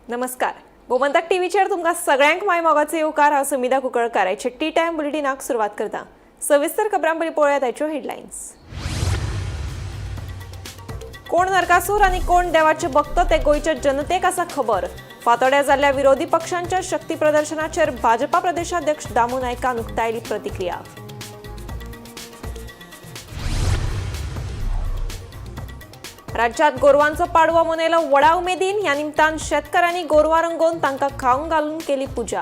नमस्कार, गोमंतक टीव्हीचेर तुमकां सगळ्यांक माय मोगाचो येवकार. हांव सुमिधा कुंकळकार. आयचे टी टायम बुलेटिनाक सुरवात करता. सविस्तर खबरां पयलीं पळोवया ताच्यो हेडलायन्स. कोण नरकासूर आनी कोण देवाचे भक्त ते गोंयच्या जनतेक आसा खबर. फातोड्या जाल्ल्या विरोधी पक्षांच्या शक्ती प्रदर्शनाचेर भाजपा प्रदेशाध्यक्ष दामू नायकान उक्तायली प्रतिक्रिया. राज्यात गोरवांचो पाडवो मनयलो व्हडा उमेदीन. ह्या निमतान शेतकारांनी गोरवां रंगोवन तांकां खावंक घालून केली पुजा.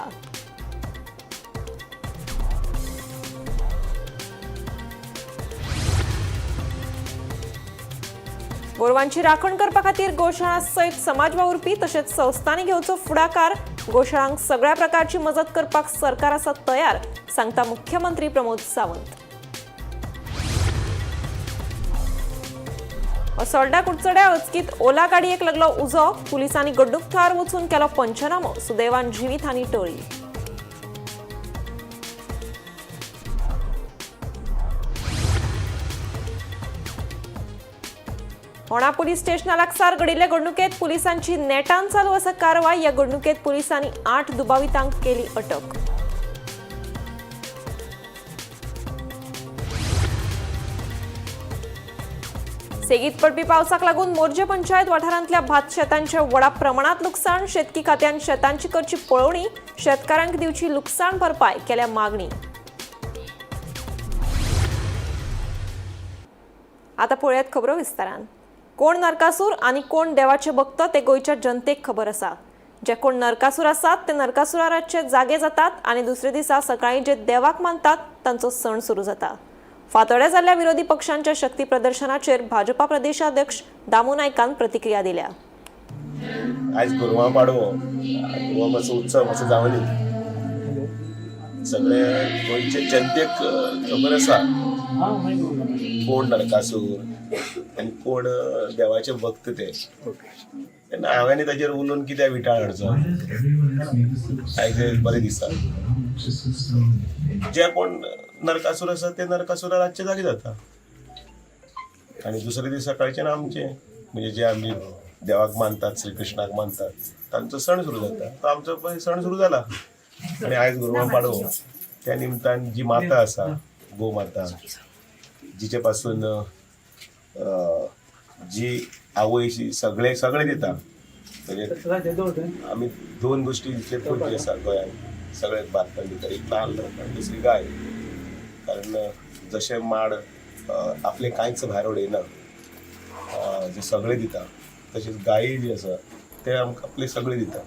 गोरवांची राखण करपा खातीर गोशाळा सयत समाज वावुरपी तशेंच संस्थांनी घेवचो फुडाकार. गोशाळांक सगळ्या प्रकारची मजत करपाक सरकार आसा तयार, सांगता मुख्यमंत्री प्रमोद सावंत. असोल्डा कुडचड्या अचकीत ओला गाडयेक लागलो उजो. पुलिसांनी घडणूक थळार वचून केलो पंचनामो. सुदैवान जिवीत हानी टळ्ळी. होणा पोलीस स्टेशना लागसार घडिल्ले घडणुकेत पुलिसांची नेटान चालू आसा कारवाय. ह्या घडणुकेत पुलिसांनी 8 दुबावितांक केली अटक. सेगीत पडपी पावसाक लागून मोरजे पंचायत वाठारांतल्या भात शेतांचे व्हडा प्रमाणात लुकसाण. शेतकी खात्यान शेतांची करची पळोवणी, शेतकारांक दिवची लुकसाण भरपाय केल्या मागणी. आता पळयात खबरो विस्तारान. कोण नरकासूर आनी कोण देवाचे भक्त ते गोंयच्या जनतेक खबर आसा. जे कोण नरकासूर आसात ते नरकासुराचे जागे जातात आनी दुसरे दिसा सकाळीं जे देवाक मानतात तांचो सण सुरू जाता. फातोड्या जाल्ल्या विरोधी पक्षांच्या शक्ती प्रदर्शनाचेर भाजपा प्रदेशाध्यक्ष दामू नायकान प्रतिक्रिया दिल्या. आयज गोरवां पाडवो, हो मातसो उत्सव मातसो जावनी. सगळे गोंयचे जनतेक खबर आसा कोण नरकासूर आनी कोण देवाचे भक्त ते. तेन्ना हांवें ताजेर उलोवन कित्याक विटाळ हाडचो? आयज बरें दिसता, जे कोण नरकासूर आसा ते नरकासुरा रातचे जागे जाता आनी दुसरे दीस सकाळचे आमचे, म्हणजे जे आमी देवाक मानतात, श्रीकृष्णाक मानतात, तांचो सण सुरू जाता. तो आमचो पळय सण सुरू जाला आनी आयज गोरवां पाडवो. त्या निमतान जी माता आसा, गोमाता, जिचे पासून जी आवय सगळे सगळे दिता, म्हणजे आमी दोन गोष्टी इतले पुरती आसा गोंयांत, सगळे भारतान भितर, एक नाल्ल आनी दुसरी गाय. कारण जशें माड आपलें कांयच भायर उडयना, जे सगळें दिता, तशेंच गायी जी आसा ते आमकां आपलें सगळें दिता.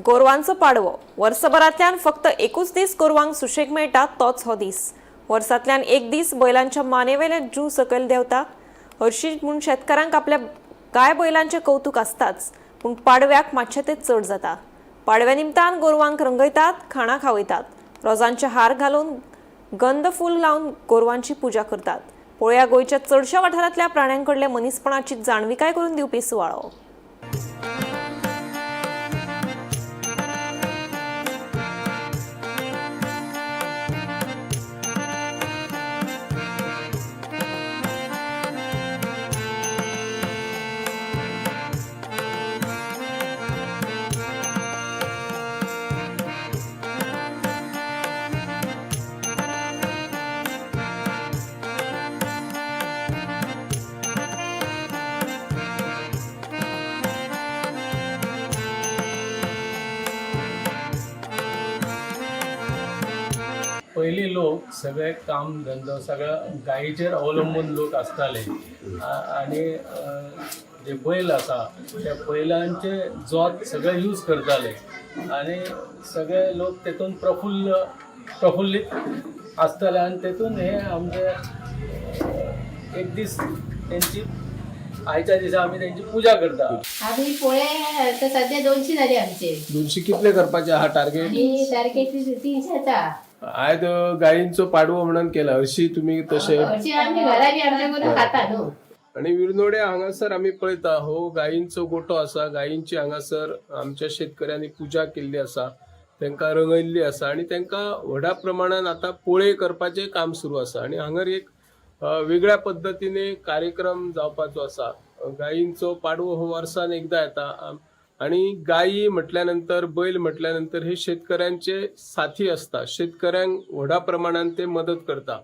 गोरवांचो पाडवो. वर्सभरांतल्यान फक्त एकूच दीस गोरवांक सुशेग मेळटा, तोच हो दीस. वर्सांतल्यान एक दीस बैलांच्या मानेवेले जू सकयल देंवता. हरशी म्हूण शेतकारांक आपल्या गाय बैलांचें कौतूक आसताच, पूण पाडव्याक मातशें तें चड जाता. पाडव्या निमतान गोरवांक रंगयतात, खाणां खावयतात, रोजांचे हार घालून गंध फूल लावन गोरवांची पुजा करतात. पळोवया गोंयच्या चडश्या वाठारांतल्या प्राण्यांकडल्या मनीसपणाची जाणविकाय करून दिवपी सुवाळो. पयलीं लोक सगळे काम धंदो सगळो गायेचेर अवलंबून लोक आसताले आनी जे बैल आसा त्या बैलांचे जोत सगळे यूज करताले आनी सगळे लोक तेतून प्रफुल्लीत आसताले आनी तेतून हे आमचे एक दीस तेंची, आयच्या दिसा आमी तेंची पुजा करता. आमी पोळे आता सध्या 200 झाले आमचे. 200 कितले करपाचे आहा टार्गेट? आणि टार्गेट 300चा. आयज गायींचो पाडवो म्हणून केला, हरशी तुमी तशें अशी आमी घरा बी आमच्या करून खाता न्हू. आनी विरनोड्या हांगासर आमी पळयता, हो गायींचो गोठो आसा. गायींची हांगासर आमच्या शेतकऱ्यांनी पुजा केल्ली आसा, तांकां रंगयल्ली आसा आनी तांकां व्हडा प्रमाणान आतां पोळे करपाचें काम सुरू आसा. आनी हांगर एक वेगळ्या पद्दतीने कार्यक्रम जावपाचो आसा. गायींचो पाडवो हो वर्सान एकदां येता. आनी गायी म्हटल्या नंतर, बैल म्हटल्या नंतर हे शेतकऱ्यांचे साथी आसता. शेतकऱ्यांक व्हडा प्रमाणान ते मदत करता.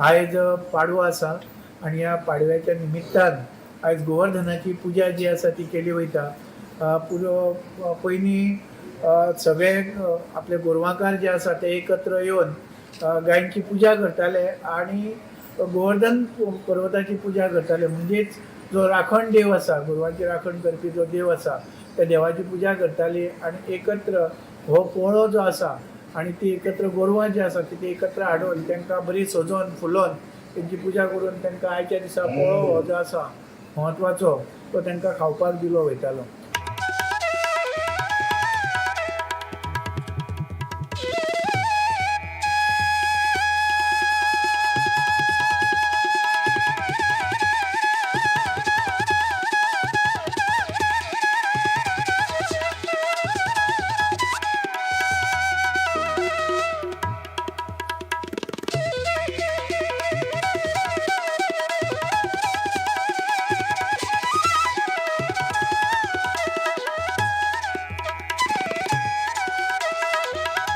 आयज पाडवो आसा आनी ह्या पाडव्याच्या निमित्तान आयज गोवर्धनाची पुजा जी आसा ती केली वयता. पुरो पयलीं सगळे आपले गोरवांकार जे आसा ते एकत्र येवन गायंची पुजा करताले आनी गोवर्धन पर्वताची पुजा करताले. म्हणजेच जो राखण देव आसा, गोरवांची राखण करपी जो देव आसा त्या देवाची पुजा करताली आनी एकत्र हो पोळो जो आसा आनी ती एकत्र गोरवां जी आसा ती एकत्र हाडून तांकां बरी सजोवन फुलोवन तेंची पुजा करून तांकां आयच्या दिसा पोळो हो जो आसा म्हत्वाचो तो तांकां खावपाक दिलो वयतालो.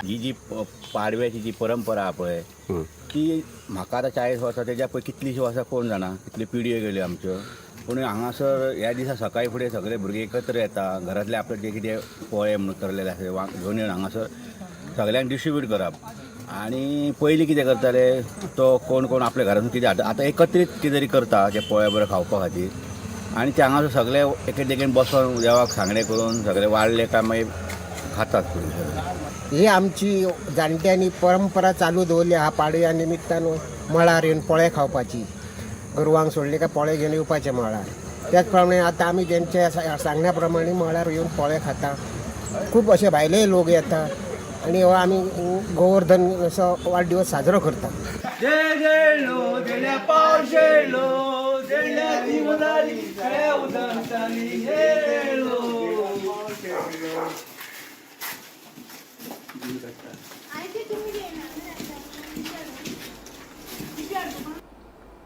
ही जी पाडव्याची जी परंपरा आहा पळय ती म्हाका आतां 40 वर्सां, तेज्या पळय कितलींशीं वर्सां कोण जाणा, कितल्यो पिढयो गेल्यो आमच्यो. पूण हांगासर ह्या दिसा सकाळी फुडें सगळे भुरगे एकत्र येता, घरांतले आपले जे कितें पोळे म्हणून करलेले आसा ते घेवन येवन हांगासर सगळ्यांक डिस्ट्रिब्यूट करप. आनी पयलीं कितें करताले, तो कोण कोण आपल्या घरांतून कितें हाडटा, आतां एकत्रीत कितें तरी करता ते पोळे बरें खावपा खातीर. आनी ते हांगासर सगळे एके बसोन देवाक सांगणें करून सगळे वाडले काय मागीर खातात फुडें सगळे. ही आमची जाणट्यांनी परंपरा चालू दवरली आहा. पाडव्या निमित्तान मळार येवन पोळे खावपाची, गोरवांक सोडले काय पोळे घेवन येवपाचे मळार. त्याच प्रमाणे आतां आमी तेंच्या सांगण्या प्रमाणे मळार येवन पोळे खाता. खूब अशे भायले लोक येता आनी हो आमी गोवर्धन असो वाडदिवस साजरो करता.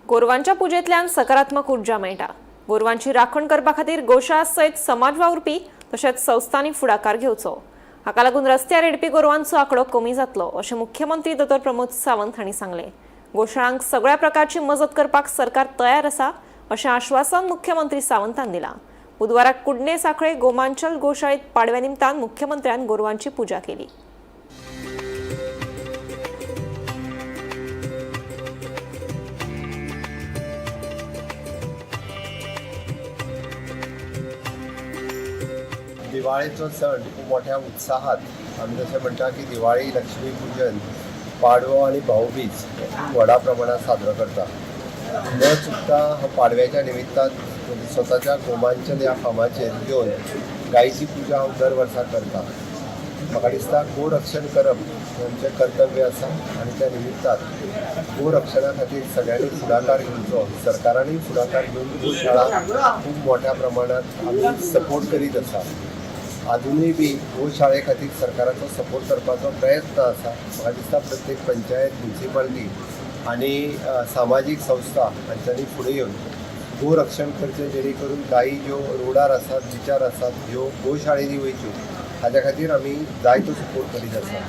गोरवांच्या पुजेंतल्यान सकारात्मक उर्जा मेळटा. गोरवांची राखण करपा खातीर गोशाळा सयत समाज वावुरपी तशेंच संस्थांनी फुडाकार घेवचो. हाका लागून रस्त्यार हेडपी गोरवांचो आंकडो कमी जातलो अशें मुख्यमंत्री दोतोर प्रमोद सावंत हांणी सांगलें. गोशाळांक सगळ्या प्रकारची मजत करपाक सरकार तयार आसा अशें आश्वासन मुख्यमंत्री सावंतान दिलां. बुधवाराक कुडणे सांखळे गोमांचल गोशाळेंत पाडव्या निमतान मुख्यमंत्र्यान गोरवांची पुजा केली. दिवाळेचो सण खूब मोठ्या उत्साहात आमी जशें म्हणटा की दिवाळी, लक्ष्मी पूजन, पाडवो आनी भाऊबीज खूब व्हडा प्रमाणात साजरो करता. न चुकता हांव पाडव्याच्या निमित्तान म्हणजे स्वताच्या गोमांचल ह्या फामाचेर येवन गायची पुजा हांव दर वर्सा करता. म्हाका दिसता गोरक्षण करप हें आमचें कर्तव्य आसा आनी त्या निमित्तान गोरक्षणा खातीर सगळ्यांनी फुडाकार घेवचो. सरकारानूय फुडाकार घेवन गोशाळा खूब मोठ्या प्रमाणात आमी सपोर्ट करीत आसा. आजुनूय बी गोशाळे खातीर सरकाराचो सपोर्ट करपाचो प्रयत्न आसा. म्हाका दिसता प्रत्येक पंचायत, म्युनिसिपालिटी आनी सामाजीक संस्था हांच्यांनी फुडें येवन गोरक्षण करचें जेणे करून गायी ज्यो रोडार आसात, बिचार आसात, ह्यो गोशाळेंनी वयच्यो हाज्या खातीर आमी जायतो सपोर्ट करीत आसा.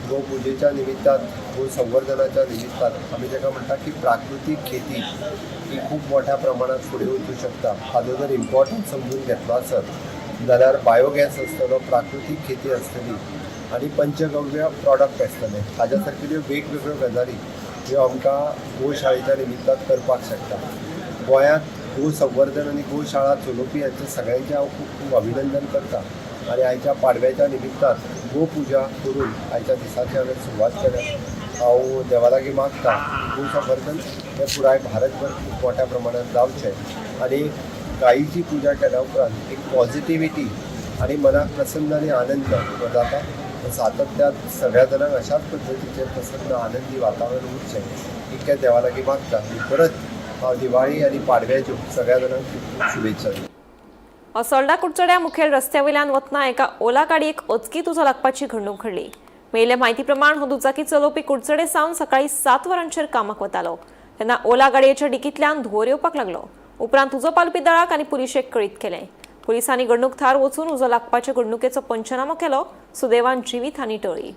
गोपुजेच्या निमित्तान, गो संवर्धनाच्या निमित्तान आमी ताका म्हणटा की प्राकृतीक खेती ही खूब मोठ्या प्रमाणात फुडें वचूं शकता. हाजो जर इम्पॉर्टन्स समजून घेतलो आसत जाल्यार बायोगॅस आसतलो, प्राकृतीक खेती आसतली आनी पंचगव्य प्रॉडक्ट आसतले. हाज्या सारकिल्यो वेगवेगळ्यो गजाली ह्यो आमकां गोशाळेच्या निमित्तान करपाक शकता. गोंयांत गो संवर्धन आनी गोशाळा चलोवपी हांचें सगळ्यांचें हांव खूब खूब अभिनंदन करता आनी आयच्या पाडव्याच्या निमित्तान गोपुजा करून आयच्या दिसाची हांवें सुरवात केल्या. हांव देवा लागीं मागता की गो संवर्धन हें पुराय भारतभर खूब मोठ्या प्रमाणात जावचें आनी गायीची पुजा केल्या उपरांत एक पॉझिटिविटी आनी मनाक प्रसन्न आनी आनंद हो जाता. सातत्यात सगळ्या जाणांक अशाच पद्दतीचें प्रसन्न आनंदी वातावरण उरचें इतकें देवा लागीं मागता आनी परत हांव दिवाळी आनी पाडव्याच्यो सगळ्या जाणांक खूब खूब शुभेच्छा दिता. असोल्डा कुडचड्या मुखेल रस्त्या वयल्यान वतना एका ओला गाडयेक अचकीत उजो लागपाची घडणूक घडली. मेळिल्ले म्हायती प्रमाण हो दुचाकी चलोवपी कुडचडे सावन सकाळी 7 वरांचेर कामाक वतालो तेन्ना ओला गाडयेच्या डिकींतल्यान धुंवर येवपाक लागलो. उपरांत उजो पालपी दळाक आनी पुलिशेक कळीत केलें. पुलिसांनी घडणूक थळार वचून उजो लागपाचे घडणुकेचो पंचनामो केलो. सुदैवान जिवीत हानी टळ्ळी.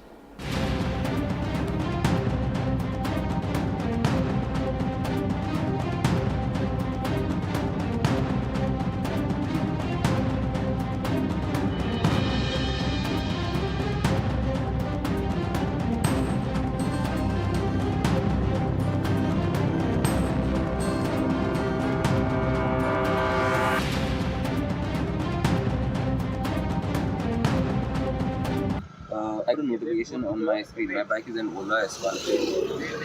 I got a notification on my screen. My bike is an Ola S1.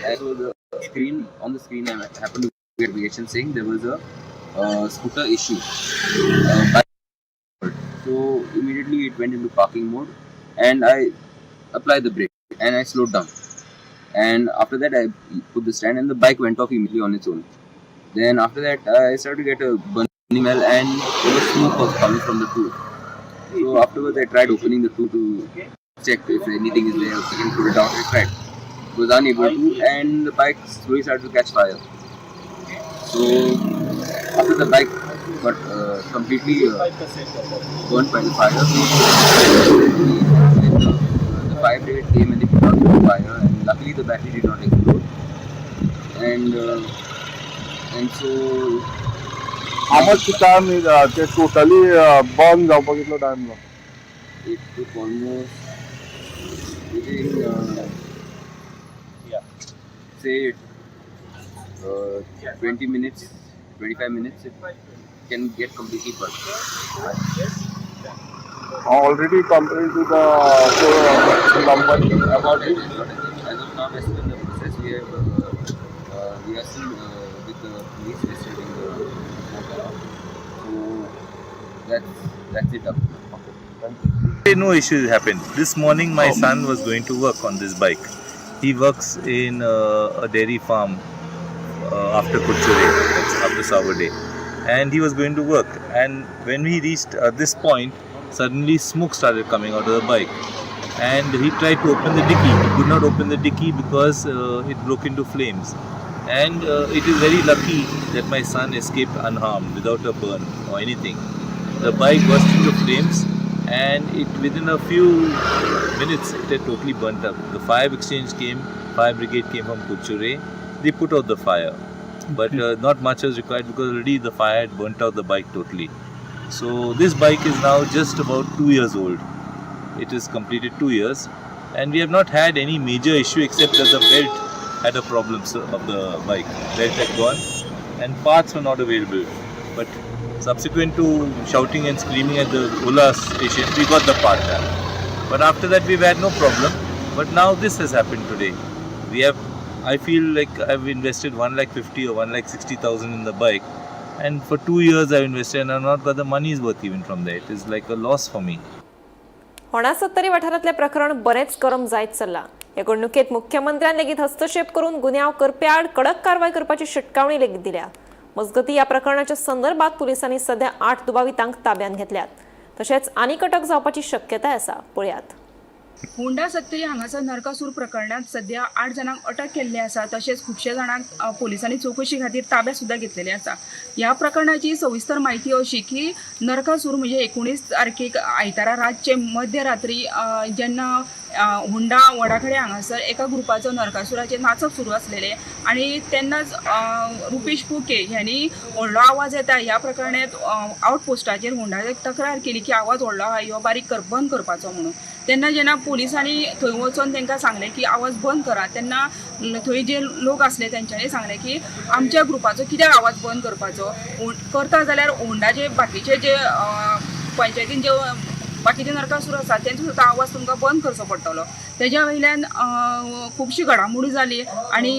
I saw the screen on the screen. I happened to get a notification saying there was a scooter issue. So immediately it went into parking mode, and I applied the brake and I slowed down. And after that, I put the stand, and the bike went off immediately on its own. Then after that, I started to get a burning smell, and there was smoke was coming from the tube. So afterwards, I tried opening the tube to check if anything is there, if I can put it out. I tried, was unable to, and the bike slowly started to catch fire. So after the bike got completely burnt by the fire, the fire brigade came and they put out the fire, and luckily the battery did not explode. And so How much time is ते totally burn जावपाक कितलो time लागलो? It took almost within say 20 minutes, 25 minutes, it can get completely burnt. Already complain to the number about it. As of now, we're still in the process. We have we are still with the police. We're still doing the work around. So that's it up. No issues happened. This morning, my son was going to work on this bike. He works in a dairy farm after Kuchure, that's after Savade, and he was going to work. And when we reached this point, suddenly smoke started coming out of the bike, and he tried to open the dicky. He could not open the dicky because it broke into flames. And it is very lucky that my son escaped unharmed, without a burn or anything. The bike burst into flames, and it within a few minutes it had totally burnt up. The fire exchange came, fire brigade came from Kuchure. They put out the fire, but not much was required because already the fire had burnt out the bike totally. So this bike is now just about 2 years old. It is completed 2 years, and we have not had any major issue except that the belt had a problem of the bike. Belt had gone, and parts were not available. But subsequent to shouting and screaming at the Ola station, we got the part done. But after that, we've had no problem. But now this has happened today. We have, I feel like I've invested 1,50,000 or 1,60,000 in the bike, and for 2 years I've invested and I've not got the money's worth even from there. It is like a loss for me. Honda Sattari वाठारांतलें प्रकरण बरेंच गरम जायत चल्लां. हे घडणुकेंत मुख्यमंत्र्यान लेगीत हस्तक्षेप करून गुन्यांव करप्या आड कडक कारवाय करपाची शिटकावणी लेगीत दिल्या. मजगतीं ह्या प्रकरणाच्या संदर्भात पुलिसांनी सध्या 8 दुबावितांक ताब्यांत घेतल्यात. तशेंच आनीक अटक जावपाची शक्यताय आसा. पळयात. होंडा सत्तरी हांगासर नरकासूर प्रकरणात सध्या 8 जाणांक अटक केल्ली आसा. तशेंच खुबशे जाणांक पोलिसांनी चवकशी खातीर ताब्यात सुद्दां घेतलेले आसा. ह्या प्रकरणाची सविस्तर म्हायती अशी की नरकासूर म्हणजे 19 तारखेक आयतारा रातचे मध्यरात्री जेन्ना होंडा वडाखडे हांगासर एका ग्रुपाचो नरकासुराचें नाचप सुरू आसलेलें आनी तेन्नाच रुपेश पोके ह्यांनी व्हडलो आवाज येता ह्या प्रकरणांत आवट पोस्टाचेर होंडा तक्रार केली की आवाज व्हडलो आहा, ह्यो बारीक बंद करपाचो म्हणून. तेन्ना जेन्ना पोलिसांनी थंय वचोन तांकां सांगलें की आवाज बंद करा, तेन्ना थंय जे लोक आसले तेंच्यांनी सांगलें की आमच्या ग्रुपाचो कित्याक आवाज बंद करपाचो, करता जाल्यार होंडाचे बाकीचे जे पंचायतीन जे बाकीचे नरकासूर आसा तेंचो सुद्दां आवाज तुमकां बंद करचो पडटलो. तेज्या वयल्यान खुबशी घडामोडी जाली आनी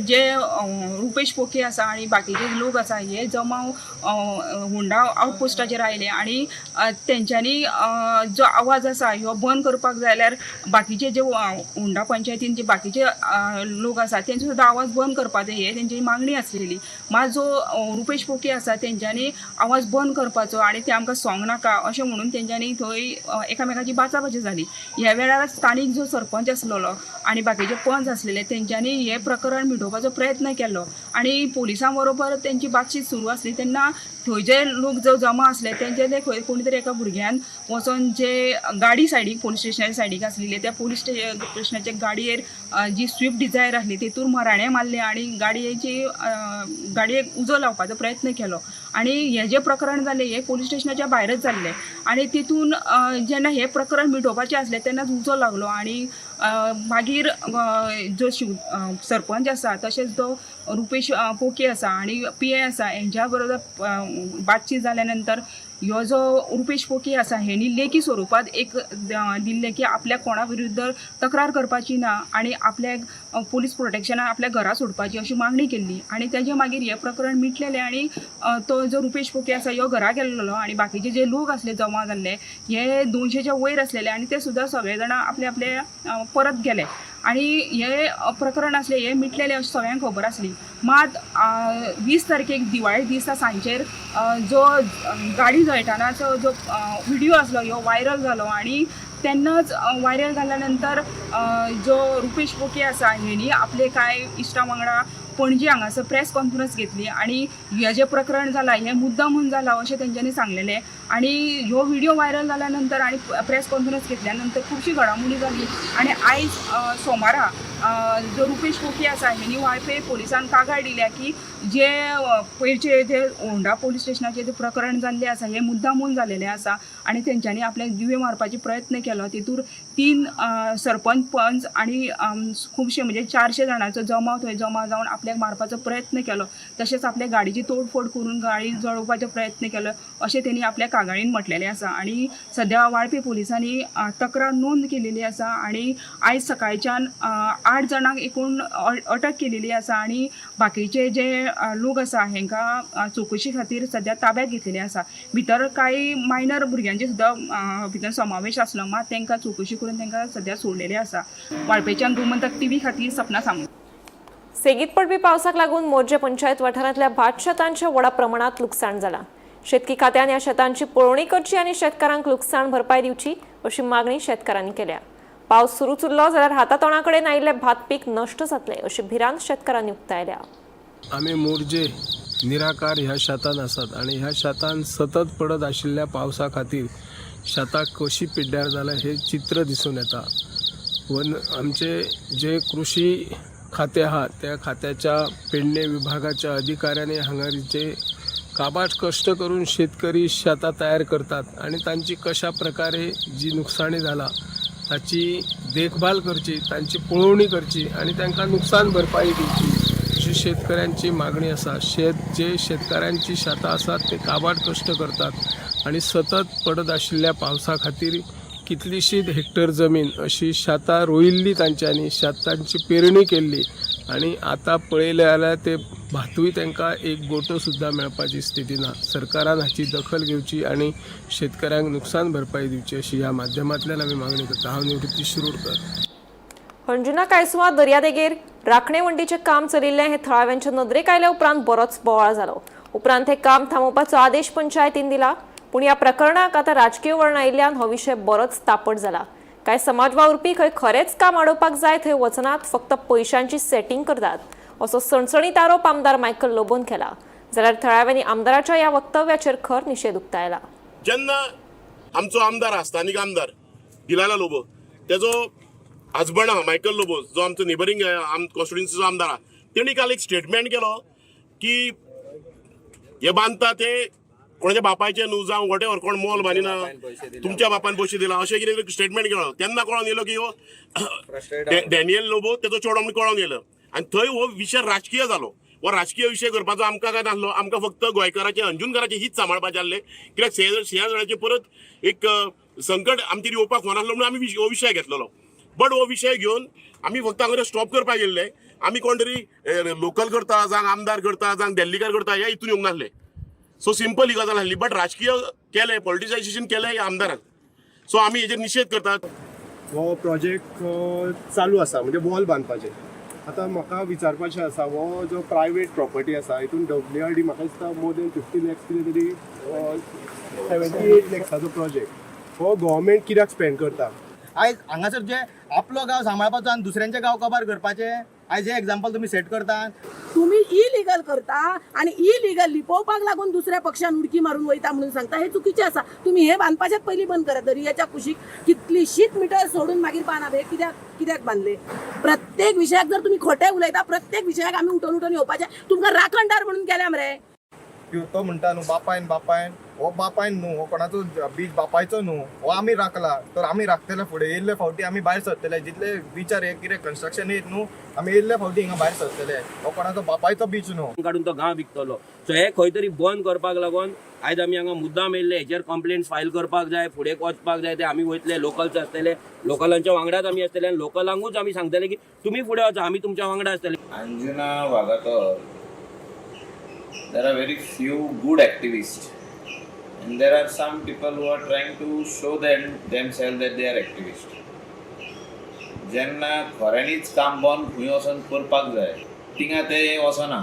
जे रुपेश पोके आसा आनी बाकीचे लोक आसा हे जमाव होंडा आवट पोस्टाचेर आयले आनी तेंच्यांनी जो आवाज आसा ह्यो बंद करपाक जाय जाल्यार बाकीचे जे होंडा पंचायतीन जे बाकीचे लोक आसा तेंचो सुद्दां आवाज बंद करपाचो हे तेंची मागणी आसलेली. मात जो रुपेश पोके आसा तेंच्यांनी आवाज बंद करपाचो आनी ते आमकां सोंग नाका अशें म्हणून तेंच्यांनी थंय एकामेकाची बाचाबाची जाली. ह्या वेळार स्थानीक जो सरपंच आसलेलो आनी बाकीचे पंच आसलेले तेंच्यांनी हें प्रकरण मिटोवपाचो प्रयत्न केलो आनी पोलिसां बरोबर तेंची बातचीत सुरू आसली. तेन्ना थंय जे लोक जो जमा आसले तेंचे ते खंय कोणी तरी एका भुरग्यान वचोन जे गाडी सायडीक पोलीस स्टेशनाच्या सायडीक आसलेली त्या पोलीस स्टेशनाच्या गाडयेर जी स्विफ्ट डिझायर आसली तेतूर मराणे मारले आनी गाडयेची गाडयेक उजो लावपाचो प्रयत्न केलो. आनी हें जें प्रकरण जालें हें पोलीस स्टेशनाच्या भायरच जाल्लें आनी तितून जेन्ना हें प्रकरण मिटोवपाचें आसलें तेन्नाच उजो लागलो आनी मागीर जो सरपंच आसा तशेंच जो रुपेश पोके आसा आनी पी ए आसा हेंच्या बरोबर बातचीत जाल्या नंतर ह्यो जो रुपेश पोके आसा हेणी लेखी स्वरुपात एक दिल्लें की आपल्याक कोणा विरुद्ध तक्रार करपाची ना आनी आपल्याक पोलीस प्रोटेक्शनान आपल्या घरा सोडपाची अशी मागणी केल्ली आनी तेजे मागीर हें प्रकरण मिटलेलें आनी तो जो रुपेश पोके आसा ह्यो घरा गेल्लो आनी बाकीचे जे लोक आसले जमा जाल्ले हे 200च्या वयर आसलेले आनी ते सुद्दां सगळे जाणां आपले आपले परत गेले आनी हे प्रकरण आसलें हें मिटलेलें अशें सगळ्यांक खबर आसली. मात 20 तारखेक दिवाळे दिसा सांजेर जो गाडी जळटनाचो जो व्हिडियो आसलो ह्यो व्हायरल जालो आनी तेन्नाच व्हायरल जाल्या नंतर जो रुपेश पोके आसा हेणी आपले कांय इश्टा वांगडा पणजी हांगासर प्रेस कॉन्फरन्स घेतली आनी हें जें प्रकरण जालां हें मुद्दामून जालां अशें तेंच्यांनी सांगलेलें आनी ह्यो व्हिडियो व्हायरल जाल्या नंतर आनी प्रेस कॉन्फरन्स घेतल्या नंतर खुबशी घडामोडी जाली आनी आयज सोमारा जो रुपेश पोके आसा हेणी वाळपे पोलिसान कागाळ दिल्या की जे पयरचे जे होंडा पोलीस स्टेशनाचें जे प्रकरण जाल्लें आसा हें मुद्दामून जालेलें आसा आनी तेंच्यांनी आपल्याक जिवे मारपाचे प्रयत्न केलो. तितूर 3 सरपंच पंच आनी खुबशे म्हणजे 400 जाणांचो जमाव थंय जमा जावन आपल्याक मारपाचो प्रयत्न केलो तशेंच आपल्या गाडयेची तोडफोड करून गाडी जळोवपाचो प्रयत्न केलो अशें तेणी आपल्या कागाळीन म्हटलेलें आसा आनी सद्या वाळपे पोलिसांनी तक्रार नोंद केलेली आसा आनी आयज सकाळच्यान 8 जाणांक एकूण अटक केलेली आसा आनी बाकीचे जे लोक आसा हेंकां चवकशी खातीर सद्या ताब्यात घेतलेले आसा. भितर कांय मायनर भुरग्यांचे सुद्दां भितर समावेश आसलो मात तांकां चवकशी करून तांकां सद्या सोडलेले आसा. वाळपेच्यान गोमंतक टीव्ही खातीर सपना सामंत. सेगीत पडपी पावसाक लागून मोरजे पंचायत वाठारांतल्या भात शेतांचें व्हडा प्रमाणांत लुकसाण जालां. शेतकी खात्यान ह्या शेतांची पळोवणी करची आनी शेतकारांक लुकसाण भरपाय दिवची अशी मागणी शेतकारांनी केल्या. पावस सुरूच उरलो जाल्यार हाता तोंडा कडेन आयिल्लें भात पीक नश्ट जातलें अशी भिरांत शेतकारांनी उक्तायल्या. आमी मोरजे निराकार ह्या शेतान आसात आनी ह्या शेतान सतत पडत आशिल्ल्या पावसा खातीर शेतां कशी पिड्ड्यार जाल्या हें चित्र दिसून येता. वन आमचे जे कृषी खातें आहा त्या खात्याच्या पेडणे विभागाच्या अधिकाऱ्यांनी हांगा जे काबाड कश्ट करून शेतकरी शेतां तयार करतात आनी तांची कशा प्रकारे जी नुकसाणी जाला ताची देखभाल करची, तांची पळोवणी करची आनी तांकां नुकसान भरपाई दिवची अशी शेतकऱ्यांची मागणी आसा. जे शेतकऱ्यांची शेतां आसात ते काबाड कश्ट करतात आनी सतत पडत आशिल्ल्या पावसा खातीर कितलीशीच हेक्टर जमीन अशी शेतां रोयिल्ली तांच्यांनी, शेतांची पेरणी केल्ली आनी आतां पळयलें जाल्यार ते भातूय तांकां एक गोटो सुद्दां मेळपाची स्थिती ना. सरकारान हाची दखल घेवची आनी शेतकऱ्यांक नुकसान भरपाई दिवची अशी ह्या माध्यमांतल्यान आमी मागणी करता. हांव निवृत्ती शिरोडकर. हणजुणा कायसुवा दर्यादेगेर राखणे वण्टीचें काम चलिल्लें हें थळाव्यांच्या नदरेक आयल्या उपरांत बरोच बोवाळ जालो. उपरांत हें काम थांबोवपाचो आदेश पंचायतीन दिला. पूण ह्या प्रकरणाक आतां राजकीय वळण आयिल्ल्यान हो विशय बरोच तापट जाला. कांय समाज वावुरपी खंय खरेंच काम आडोवपाक जाय थंय वचनात, फक्त पयशांची सेटिंग करतात असो सणसणीत आरोप आमदार मायकल लोबोन केला. जाल्यार थळाव्यांनी आमदाराच्या ह्या वक्तव्याचेर खर निशेध उक्तायला. जेन्ना आमचो आमदार आसा, स्थानीक आमदार दिलायला लोबो, तेजो हजबंड आहा मायकल लोबो, जो आमचो नेबरींग कॉन्स्टिट्युन्सीचो आमदार आहा, तेणी काल एक स्टेटमेंट केलो की हे बांदता ते कोणाच्या बापायचे न्हू जावं what ever, कोण मोल बांदिना, तुमच्या बापान पयशे दिला अशें कितें स्टेटमेंट केलो. तेन्ना कळोन येयलो की हो डॅनियल लोबो तेजो चेडो म्हणून कळोन येयलो आनी थंय हो विशय राजकीय जालो. हो राजकीय विशय करपाचो आमकां काय नासलो. आमकां फक्त गोंयकाराचे अंजुनकाराचे हीत सांबाळपाचें आसलें, कित्याक शेजाऱ्याचें परत एक संकट आमचेर येवपाक फावनासलो म्हणून आमी हो विशय घेतलेलो. बट हो विशय घेवन आमी फक्त हांगा स्टॉप करपाक येयल्ले. आमी कोण तरी लोकल करता, जावं आमदार करता, जावं दिल्लीकार करता, ह्या हितून येवंक नासले. सो सिंपल ही गजाल आसली. बट राजकीय केलें, पॉलिटिसायजेशन केलें ह्या आमदारान. सो आमी हेजेर निशेध करतात. हो प्रोजेक्ट चालू आसा, म्हणजे वॉल बांदपाचें. आतां म्हाका विचारपाचें आसा, हो जो प्रायवेट प्रॉपर्टी आसा हितून डब्ल्यू आर डी म्हाका दिसता मोर देन 50 लॅक्स कितें तरी 78 लॅक्साचो प्रोजेक्ट हो गव्हर्मेंट कित्याक स्पेंड करता? आयज हांगासर जे आपलो गांव सांबाळपाचो आनी दुसऱ्यांचे गांव कबार करपाचे, आयज हे एग्जाम्पल तुमी सेट करता. तुम्ही इलिगल करता आणि इलिगल लिपोवपाक लागून दुसऱ्या पक्षान उडकी मारून वयता म्हणून सांगता, हे चुकीचे आसा. तुम्ही हे बांदपाचेच पयलीं बंद करा. दर्याच्या कुशीक कितलीशीच मिटर सोडून मागीर बांदाप, हे कित्याक कित्याक बांदले? प्रत्येक विशयाक जर तुम्ही खोटे उलयता, प्रत्येक विशयाक आमी उठून उठून येवपाचे. तुमकां राखणदार म्हणून केल्या मरे. तो म्हणटा न्हू बापायन बापायन, हो बापायन न्हू, हो कोणाचो बीच बापायचो न्हू, हो आमी राखला. तर आमी राखतले फुडें येयल्ले फावटी आमी भायर सरतले. जितले बिचार हे कितें कन्स्ट्रक्शन येयत न्हू, आमी येयल्ले फावटी हिंगा भायर सरतले. हो कोणाचो बापायचो बीच न्हू. काडून तो गांव विकतलो. सो हे खंय तरी बंद करपाक लागून आयज आमी हांगा मुद्दाम येयल्ले. हेचेर कंप्लेंट फायल करपाक जाय, फुडें वचपाक जाय. ते आमी वयतले, लोकल्स आसतले, लोकलांच्या वांगडाच आमी आसतले आनी लोकलांकूच आमी सांगतले की तुमी फुडें वचा, आमी तुमच्या वांगडा आसतले. Anjuna Vagator, there are very few good activists and there are some people who are trying to show themselves that they are activists. जेन्ना खऱ्यांनीच काम बंद खंय वचोन करपाक जाय थिंगा ते वचना.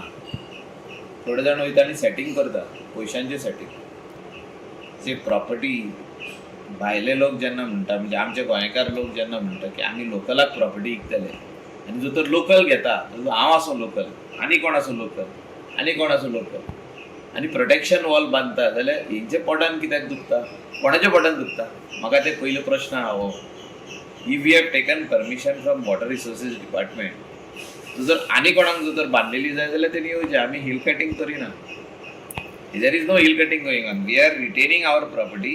थोडे जाण वयता आनी सेटींग करता, पयशांचें सेटींग. जे प्रॉपर्टी भायले लोक जेन्ना म्हणटा, म्हणजे आमचे गोंयकार लोक जेन्ना म्हणटा की आमी लोकलाक प्रॉपर्टी विकतले, आनी जो तर लोकल घेता, हांव आसूं लोकल, आनी कोण आसूं लोकल, आनी कोण आसूं लोकल, आनी प्रोटेक्शन वॉल बांदता जाल्यार हेंच्या पोटान कित्याक दुखता, कोणाच्या पोटान दुखता? म्हाका ते पयलो प्रश्न आहा हो. If we have taken permission from water resources department, तूं जर आनी कोणाक जर बांदलेली जाय जाल्यार तेणी येवचें. आमी हिल कटींग करिना. There is no hill cutting going on. We are retaining our property.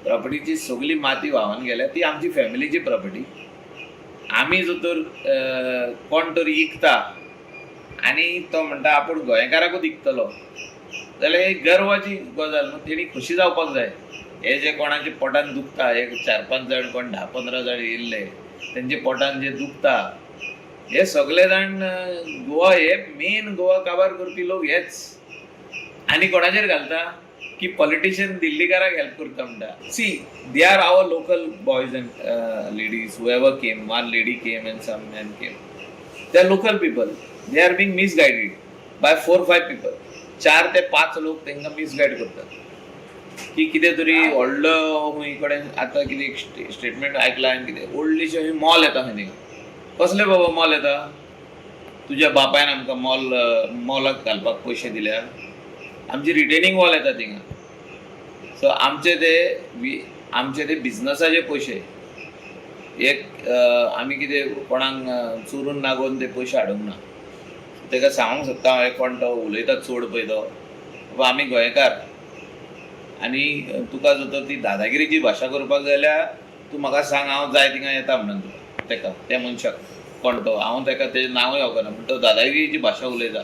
प्रॉपर्टीची सगळी माती व्हांवन गेल्या, ती आमची फॅमिलीची प्रॉपर्टी. आमी जर तर कोण तरी इकता आनी तो म्हणटा आपूण गोंयकाराकूच इकतलो जाल्यार ही गर्वाची गजाल न्हू, तेणी खोशी जावपाक जाय. हे जे कोणाच्या पोटान दुखता, एक 4-5 जाण कोण 10-15 जाण येयल्ले, तेंच्या पोटान जे दुखता, हे सगळे जाण गोवा, हे मेन गोवा काबार करपी लोक हेच. आनी कोणाचेर घालता की पॉलिटिशियन दिल्लीकाराक हेल्प करता म्हणटा. See, they are our local boys and ladies, whoever came, one lady came and some man came. They are local people. They are being misguided by 4-5 people. 4 ते 5 लोक तांकां मिसगायड करतात की कितें तरी व्हडलो खंय कडेन. आतां कितें स्टेटमेंट आयकलां हांवें, कितें व्हडलीशें खंय मॉल येता खंय थिंगा. कसलें बाबा मॉल येता? तुज्या बापायन आमकां मॉलाक घालपाक पयशे दिल्या? आमची रिटेनिंग वॉल येता थिंगा. सो आमचे ते बिजनसाचे पयशे एक आमी कितें कोणाक चोरून नागोवन ते पयशे हाडूंक ना. ताका सांगूंक सोदता हांव, कोण तो उलयता चड पळय तो, बाबा आमी गोंयकार आनी तुका जर तर ती दादागिरीची भाशा करपाक जाय जाल्यार तूं म्हाका सांग, हांव जाय थिंगा येता म्हणून तुका. ताका त्या मनशाक कोण तो, हांव ताका तेजें नांवूय वळखना, पूण तो दादागिरीची भाशा उलयता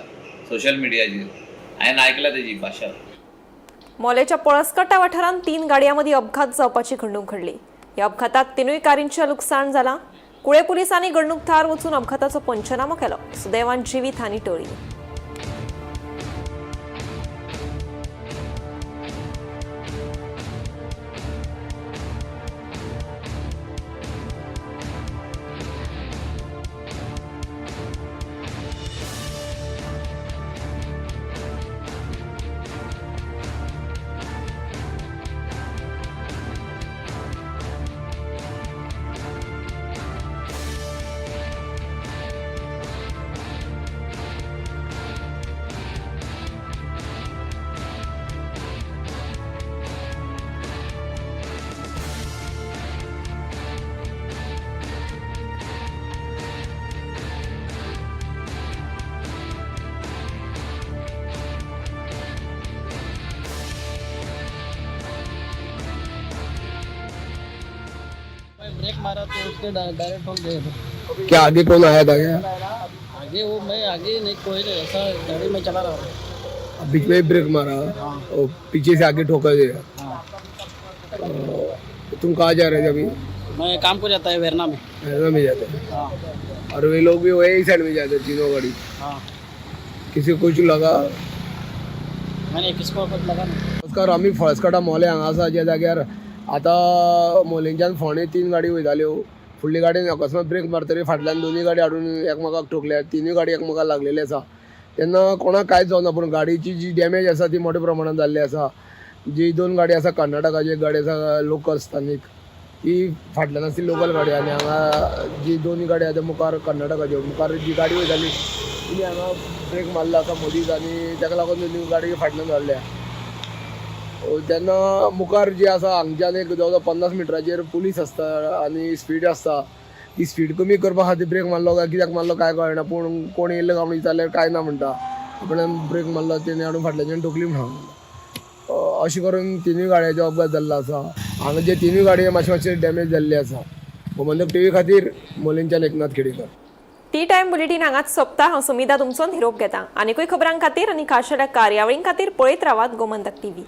सोशल मिडियाचेर, हांवें आयकला तेजी भाशा. मोलेच्या पळसकटा वाठारांत 3 गाडयांमदीं अपघात जावपाची घडणूक घडली. ह्या अपघातात 3 कारींचें लुकसाण जालां. कुळे पुलिसांनी घडणूक थळार वचून अपघाताचो पंचनामो केलो. सुदैवान जिवीत हानी टळ्ळी. ब्रेक मारा तो उसके डायरेक्ट ठोक गए। क्या आगे कौन आया था? क्या आगे वो मैं आगे नहीं, कोई नहीं, ऐसा गाड़ी में चला रहा हूँ। बीच में ब्रेक मारा और पीछे से आगे ठोका गया। तुम कहाँ जा रहे थे अभी? मैं काम को जाता है वेरना में। वेरना में जाते हैं? हाँ। और वे लोग भी वही साइड में जाते हैं, तीनों गाड़ी? हाँ। किसी को कुछ लगा? मैंने किसको कुछ लगा नहीं। नमस्कार, आमी फळसकाटा मोले हांगा आसा, ज्या जाग्यार आतां मोलेंच्यान फोंडे 3 गाडी वयताल्यो। फुडली गाडयेन अकस्मात ब्रेक मारतरी फाटल्यान दोनूय गाडी हाडून एकमेकाक ठोकल्या, तिनूय गाडी एकमेकाक लागलेली आसा। तेन्ना कोणाक कांयच जावना, पूण गाडयेची जी डॅमेज आसा ती मोठ्या प्रमाणान जाल्ली आसा। जी 2 गाडी आसा कर्नाटकाची, एक गाडी आसा लोकल स्थानीक, ती फाटल्यान आसली लोकल गाडी, आनी हांगा जी 2 गाडी आसा मुखार कर्नाटकाच्यो, मुखार जी गाडी वयताली तिणी हांगा ब्रेक मारलो आसा मदींच, आनी ताका लागून दोनूय गाडी फाटल्यान धाडल्या। तेन्ना मुखार जी आसा हांगच्यान एक जवळ जवळ 50 मिटराचेर पुलीस आसता आनी स्पीड आसता, ती स्पीड कमी करपा खातीर ब्रेक मारलो काय कित्याक मारलो काय कळना, पूण कोण येयल्लो काय म्हणून विचारल्यार काय ना म्हणटा, आपणें ब्रेक मारलो तेणी हाडून फाटल्याच्यान ठोकली म्हणून। अशें करून तिनूय गाडयांचो अपघात जाल्लो आसा। हांगा जे तिनूय गाडयो मातशे मातशे डॅमेज जाल्ले आसा। गोमंतक टीव्ही खातीर मोलेंच्यान Eknath Khedekar. Tea time bulletin हांगाच सोंपता। हांव सुमिता तुमचो निरोप घेता। आनीकूय खबरां खातीर आनी खाशेल्या कार्यावळीं खातीर पळयत रावात गोमंतक टीव्ही।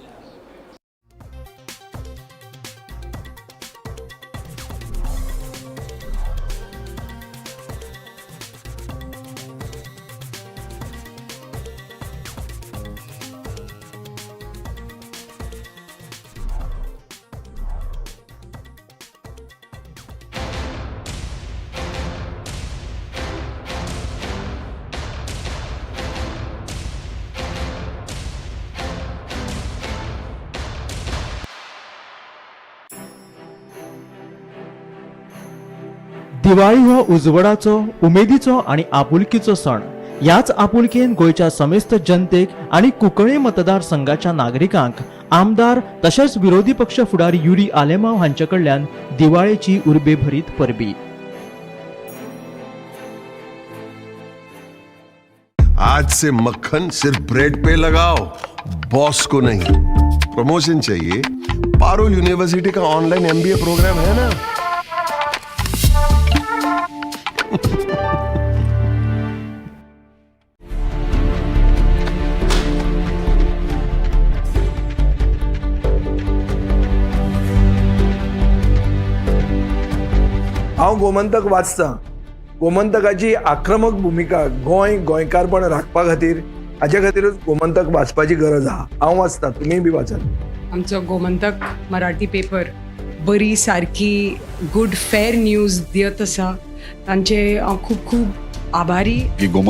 दिवाळी हो उजवडाचो, उमेदीचो आनी आपुलकीचो सण। ह्याच आपुलकेन गोंयच्या समेस्त जनतेक आनी कुंकळ्ळे मतदारसंघाच्या नागरिकांक आमदार तशेंच विरोधी पक्ष फुडारी युरी आलेमाव हांचे कडल्यान दिवाळेची उर्बे भरीत परबी। आज से मक्खन सिर्फ ब्रेड पे लगाओ, बॉस को नहीं। प्रमोशन चाहिए? पारुल यूनिवर्सिटी का ऑनलाइन एमबीए प्रोग्राम है ना। हांव गोमंतक वाचतां। गोमंतकाची आक्रमक भुमिका गोंय गोंयकारपण राखपा खातीर, हाजे खातीरूच गोमंतक वाचपाची गरज आहा। हांव वाचतां, तुमी बी वाचात। आमचो गोमंतक मराठी पेपर बरी सारकी गुड फेर न्यूज दियत आसा, तांचे हांव खूब खूब आभारी। की गोमंतक